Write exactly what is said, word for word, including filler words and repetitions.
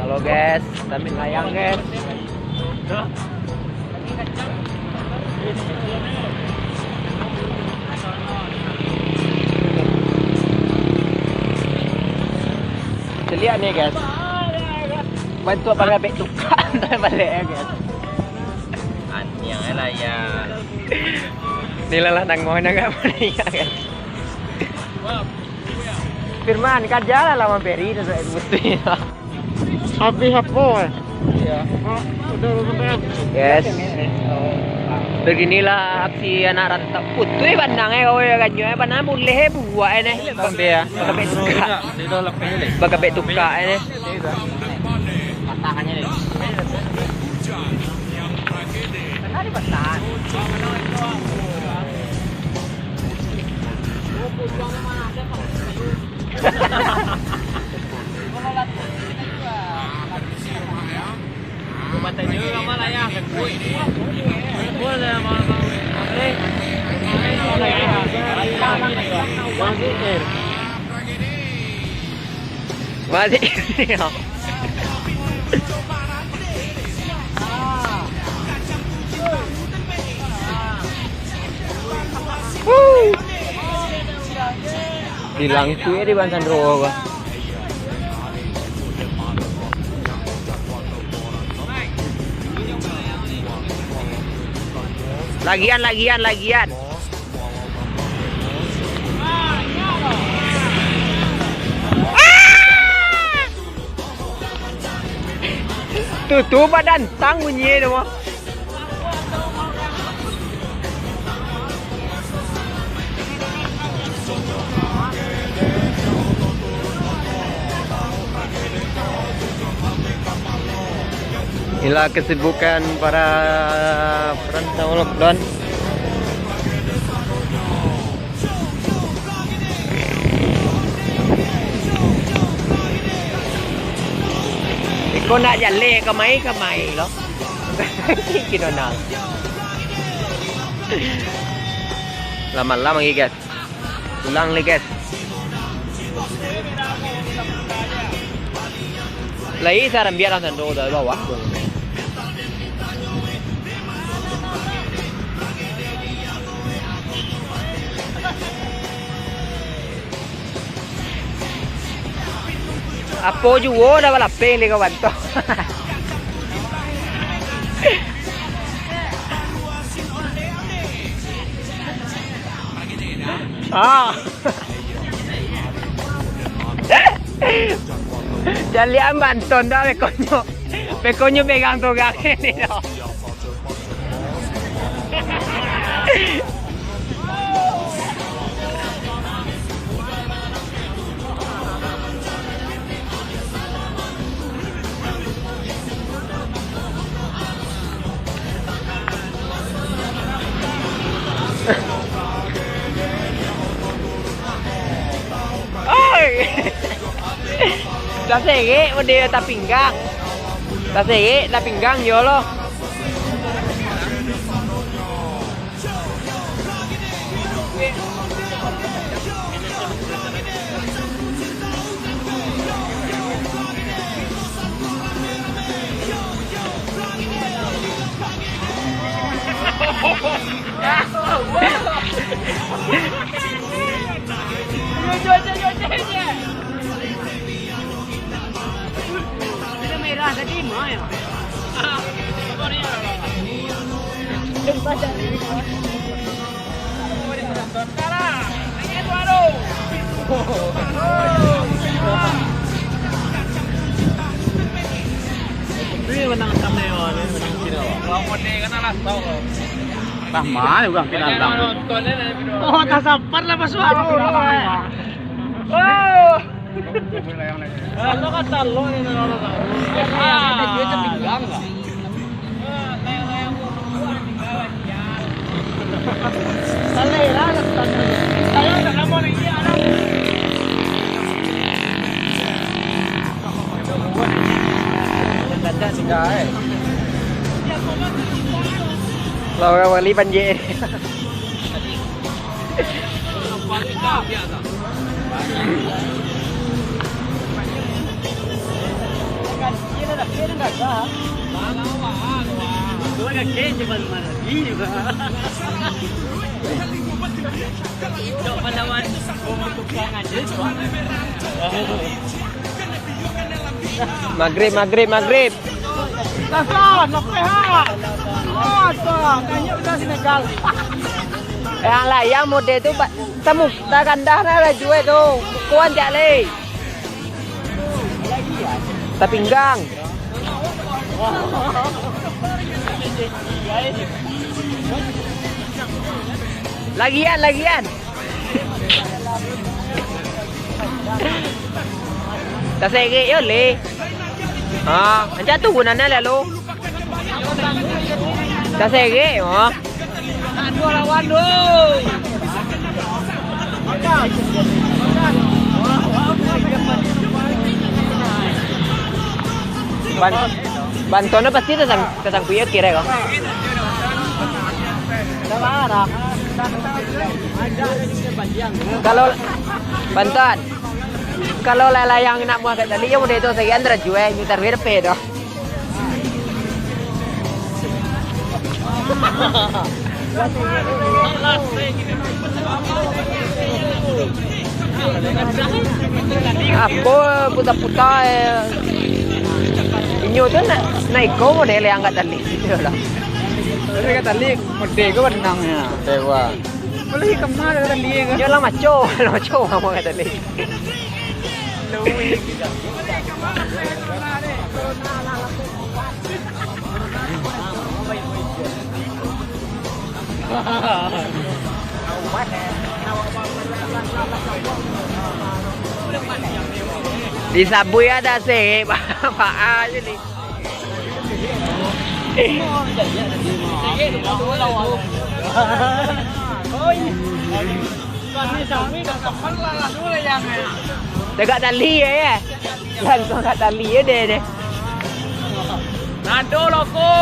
Halo guys, kami layang guys. Celiak ni guys. Bantuak pagabek tukak balik ya guys. Anjing lah ya. Ni lah lah nang mau nang apa ni ya guys. Firman, kajalah lawan Peri tu, tu, tu. Habis apo, eh? Iya. Oh, udah, udah sampai. Yes. Beginilah aksi anak rantau. Putuih pandang, eh, kau, ya, kan, ya. Pandang boleh, eh, buat, eh, nih. Sampai, ya. Bakabek tukak. Dia dah lepas ni. Bakabek tukak, eh, nih. Patah aja, deh. Kena dipatah. Masih. Bilang tu ya di Bansan Roa, bah. Lagian, lagian, lagian. Tu, tu, badan tang bunyi tu, mah. Inilah kesibukan para perantau lockdown. Iko nak jaleh kamai-kamai lo. Kino nak. Lama-lama lagi, guys. Ulang lagi, guys. Lai sarambiak lah sando dari bawah. Apo juo dah balapeh leh kawan tu. Ah. Caliak banton dah bekonyo. Bekonyo pegang tu gak ni dah. Oi! Tasegek mode tapinggang. Tasegek tapinggang yo lo. Tah ma urang pinatang. Oh, tasapar lah basuaro. Oh. Lah urang bali banjir. Magrib, magrib, magrib. Tahan, nak pehat. Masa, tanya udah Senegal. Yang layang mode tu, Pak. Tamu, tagandah na lah jual tu. Kuan jak leh. Tapinggang. Lagian, lagian. Tasegek yo leh. Ha, macam tu gunanya lalu. Tasegek, ha. Ban-, bantuan pasti tasang-, tasangkuik kira ko. Kalau bantuan, kalau layang nak muah kat tali, yo mode tu sagian teraju eh, nyu taruih dapek tu. Apo puta-puta eh. Inyo tu nak, nak iko model yang angkat tali. Angkat tali, model ko benang ya. Dewa. Boleh kemana tali ko? Yo lah maco, lah maco kamu angkat tali. Disabui ada sih, Pak. Tegak tali ya, ya. Langsung kat tali ya deh, deh. Nado loko.